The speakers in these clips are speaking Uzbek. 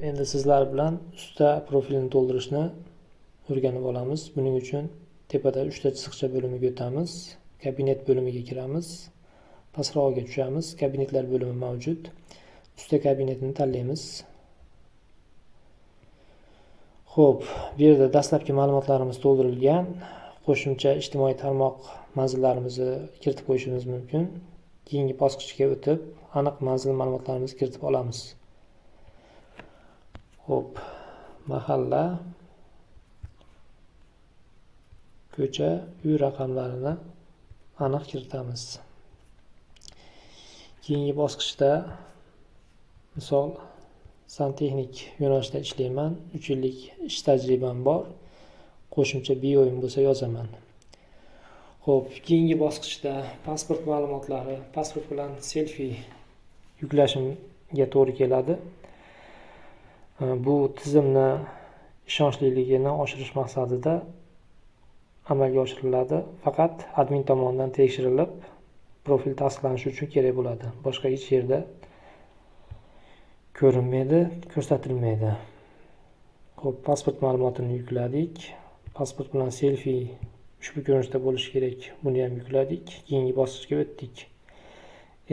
Endi sizlar bilan usta profilini to'ldirishni o'rganib olamiz. Buning uchun tepada 3 ta chiziqcha bo'limiga o'tamiz. Kabinet bo'limiga kiramiz. Pastrog'iga tushamiz. Kabinetlar bo'limi mavjud. Usta kabinetini tanlaymiz. Xo'p, bu yerda dastlabki ma'lumotlarimiz to'ldirilgan. Qo'shimcha ijtimoiy tarmoq manzillarimizni kiritib qo'yishimiz mumkin. Keyingi bosqichga o'tib, aniq manzil ma'lumotlarimizni kiritib olamiz. Xo'p, mahalla, ko'cha, uy raqamlarini aniq kiritamiz. Keyingi bosqichda misol santexnik yo'nalishida ishlayman, 3 yillik ish tajribam bor. Qo'shimcha bioim bo'lsa yozaman. Xo'p, keyingi bosqichda pasport ma'lumotlari, pasport bilan selfi yuklashimga to'g'ri keladi. Bu tizimni ishonchliligini oshirish maqsadida amalga oshiriladi. Faqat admin tomonidan tekshirilib, profil tasdiqlanishi uchun kerak bo'ladi. Boshqa hech yerda ko'rinmaydi, ko'rsatilmaydi. Xo'p, pasport ma'lumotini yukladik. Pasport bilan selfi ushbu ko'rinishda bo'lishi kerak. Buni ham yukladik. Keyingi bosqichga o'tdik.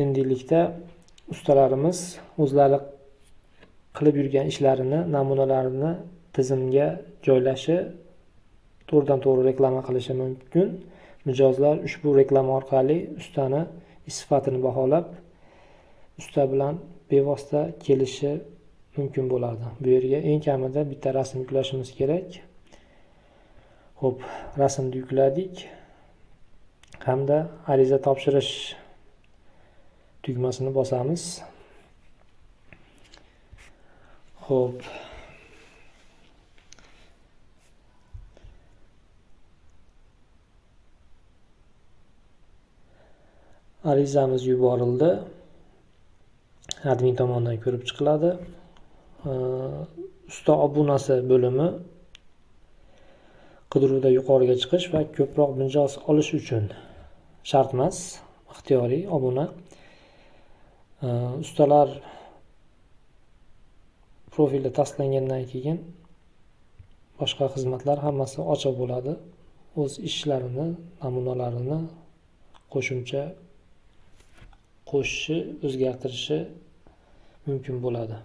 Endilikda ustalarimiz o'zlari qilib yurgan ishlarini, namunalarini tizimga joylashi, to'g'ridan to'g'ri reklama qilishi mumkin. Mijozlar ushbu reklama orqali ustani ish sifatini baholab, usta bilan bevosita kelishi mumkin bo'ladi. Bu yerga eng kamida bitta rasm yuklashimiz kerak. Xo'p, rasmni yukladik hamda ariza topshirish tugmasini bosamiz. Xo'p. Arizamiz yuborildi. Admin tomonidan ko'rib chiqiladi. Usta obunasi bo'limi qidiruvda yuqoriga chiqish va ko'proq mijoz olish uchun shart emas, ixtiyoriy obuna. Ustalar profili tasdiqlangandan keyin boshqa xizmatlar hammasi ochiq bo'ladi. O'z ishlarini, namunalarini qo'shimcha qo'shishi, o'zgartirishi mumkin bo'ladi.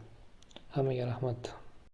Hammaga rahmat.